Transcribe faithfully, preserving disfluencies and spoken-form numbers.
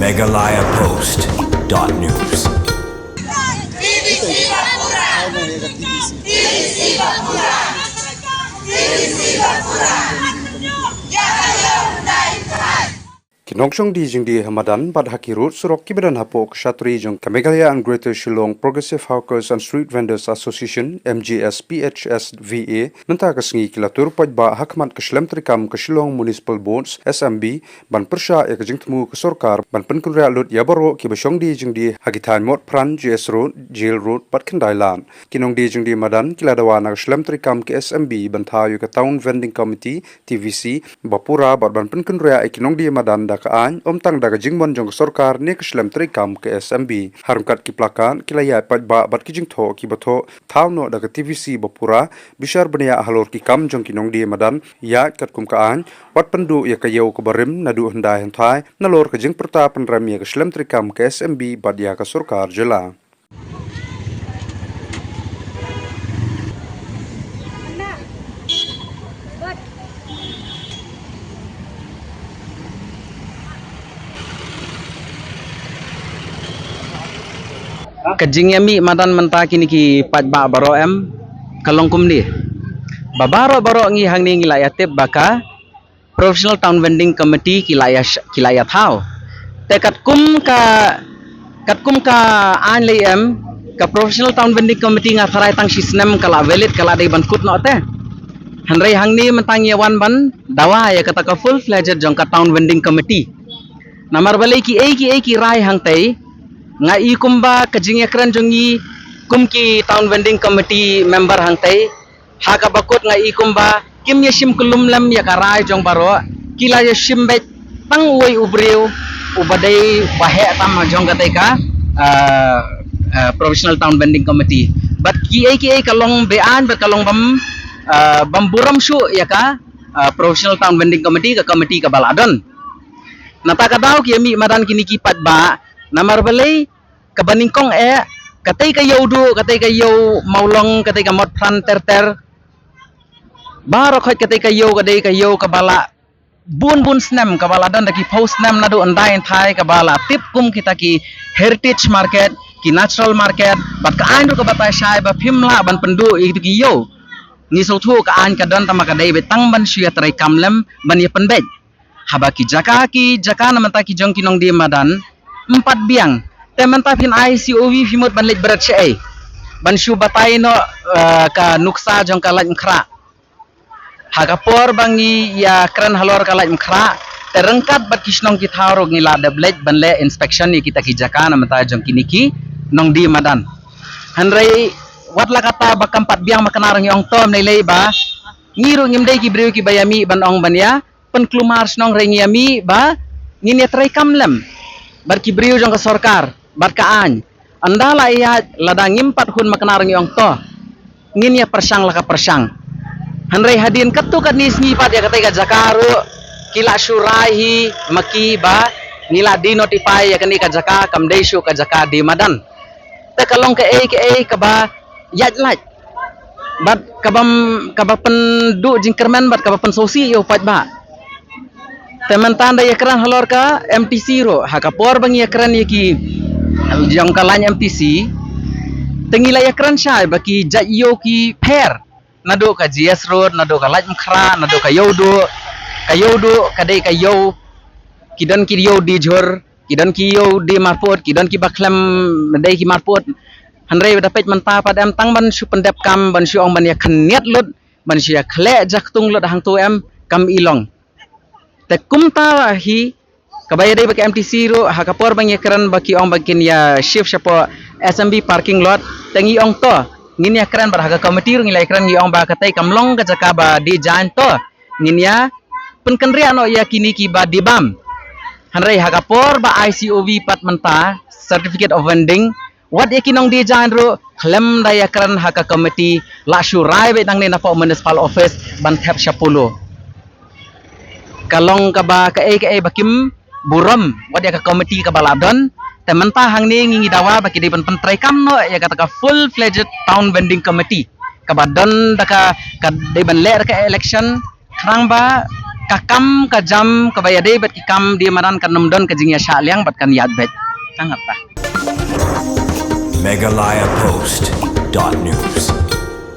Meghalaya Post dot news. Ki nongshong die jingdie ha madan bad ha ki rud surok kiba don hapoh ka shatri jong ka Meghalaya and Greater Shillong Progressive Hawkers and Street Vendors Association, M G S P H S V A, mynta ka sngi ki la tur paidbah ha khmat ka shlem treikam ka Shillong Municipal Boards, S M B, ban pyrshah ïa ka jingthmu ka sorkar ban pynkynriah lut ïa baroh kiba shong die jingdie ha ki thaiñ Motphran, G S Road, Jail Road bad Khyndailad. Ki nongdie jingdie madan ki la dawa na ka shlem treikam ka S M B ban thaw ïa ka Town Vending Committee, T V C, ba pura bad ban pynkynriah ïa ki nongdie madan da ka aiñ, ym tang da ka jingmon jong ka sorkar ne ka shlem treikam ka S M B. Ha ryngkat ki plakat ki la ïaid paidbah bad ki jingthoh kiba thoh thaw noh da ka T V C ba pura, bishar bniah halor ki kam jong ki nongdie madan, ïaid katkum ka aiñ, wat pynduh ïa ka ïew kaba rim naduh hyndai hynthai, nalor ka jingpyrta pynrem ïa ka shlem treikam ka S M B bad ïa ka sorkar jylla. Ka jingïamih madan mynta kine ki paidbah baroh em, ka long kumne. Ba baroh baroh ngi hangne ngi la ïa tip ba ka Professional Town Vending Committee ki la ïa sh- ki la ïa thaw. Te katkum ka katkum ka aiñ lei em, ka Professional Town Vending Committee nga tharai tang shi snem ka la valid, ka la dei ban kut noh te. Hynrei hangne mynta ngi ïa wan ban dawa ïa kata ka full fledged jong ka Town Vending Committee. Namar balei kiei kiei ki rai hangtei, nga i kumba ka jingïakren jong ngi kum ki Town Vending Committee member hangtei, ha kaba kut nga i kumba kim ïa shim kyllum lem ïa ka rai jong baroh, ki la ïa shim beit tang uwei u briew uba dei ba heh tam jong katei ka, ah, ah, Professional Town Vending Committee. Bad kiei kiei ka long be-aiñ bad ka long bym, ah, bym burom shuh ïa ka, ah, Professional Town Vending Committee, ka committee kaba la don. Nata ka daw ki ïamih madan kine ki paidbah, namar balei, kaba nyngkong eh, katei ka ïew duh, katei ka ïew mawlong, katei ka Motphran ter ter. Baroh khoit katei ka ïew ka dei ka ïew kaba la bun bun snem, kaba la don da ki phew snem naduh hyndai hynthai, kaba la tip kum kita ki heritage market, ki natural market, bad ka aiñ ruh ka batai shai ba phim lah ban pynduh ïa ki ïew. Ngi sngewthuh ka aiñ ka don tangba ka dei beit tang ban shu ïa treikam lem ban ïa pynbeit. Haba ki jaka ki jaka na mynta ki jong ki nongdie madan, ym pat biang. Te mynta phin ai C O V phi mut ban leit bret shaei? Ban shu batai noh, eh, ka nuksa jong ka Laitumkhrah. Ha ka por ba ngi ïa kren halor ka Laitumkhrah, te ryngkat bad ki shnong ki thaw ruh ngi la dep leit ban leh inspection ïa kita ki jaka na mynta jong kine ki nongdie madan. Hynrei wat la kata ba kam pat biang, ma kane ruh ngi ong to, ym lei lei ba ngi ruh ngim dei ki briew kiba ïamih ban ong ban ïa pynkulmar shnong, hynrei ngi ïamih ba ngin ïa treikam lem bad ki briew jong ka sorkar bad ka aiñ. Ynda la ïaid, lada ngim pat hun, ma kane ruh ngi ong to, ngin ïa pyrshang la ka pyrshang. Hynrei hadien katto katne sngi pat ïa katei ka jaka ruh ki la shu rai hi ma ki ba ngi la de-notify ïa kane ka jaka, kam dei shuh ka jaka die madan. Te ka long kaei kaei kaba ïaid lait bad kaba, kaba pynduh jingkyrmen bad kaba pynsngewsih ïa u paidbah. Te mynta ynda ïa kren halor ka M T C ruh, ha ka por ba ngi ïa kren ïa ki jong ka lain M T C, te ngi la ïa kren shai ba ki jait ïew ki pher, naduh ka G S Road, naduh ka Laitumkhrah, naduh ka Ïewduh. Ka Ïewduh ka dei ka ïew, ki don ki ïew die jhur, ki don ki ïew die marput, ki don kiba khlem dei ki marput. Hynrei da peit mynta pat em, tang ban shu pyndep kam, ban shu ong ban ïa khynñiat lut, ban shu ïa khleh jaktung lut hangto em, kam i long. Te kumta hi, kaba ïadei bad ka M T C ruh, ha ka por ba ngi ïa kren ba ki ong ba kin ïa shift shapoh S M B parking lot, te ngi ong to, ngin ïa kren bad ha ka committee ruh ngi la ïa kren, ngi ong ba katei kam long ka jaka ba die jaiñ, to ngin ïa pynkynriah noh ïa kine kiba die bam. Hynrei ha ka por ba ai C O V pat mynta, certificate of vending, wat ïa ki nongdie jaiñ ruh khlem da ïa kren ha ka committee, la shu rai beit nangne napoh municipal office ban thep sha Polo. Ka long kaba kaei kaei ba kim burom wat ïa ka committee kaba la don. Te mynta hangne ngi ngi dawa ba ki dei ban pyntreikam noh ïa kata ka full fledged town vending committee kaba don da ka, ka dei ban leh da ka election, khnang ba Ka kam ka jam kaba ïadei bad ki kam die madan kan ym don ka jingïashah liang bad kan ïaid beit. Tang hatta. Meghalaya Post dot news.